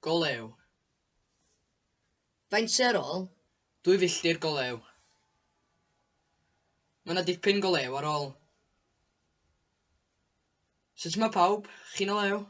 Go lew. Faint sy ar ôl? 2 filltir go lew. Mae 'na dipyn go lew ar ôl. Sut mae pawb? Chi'n o lew?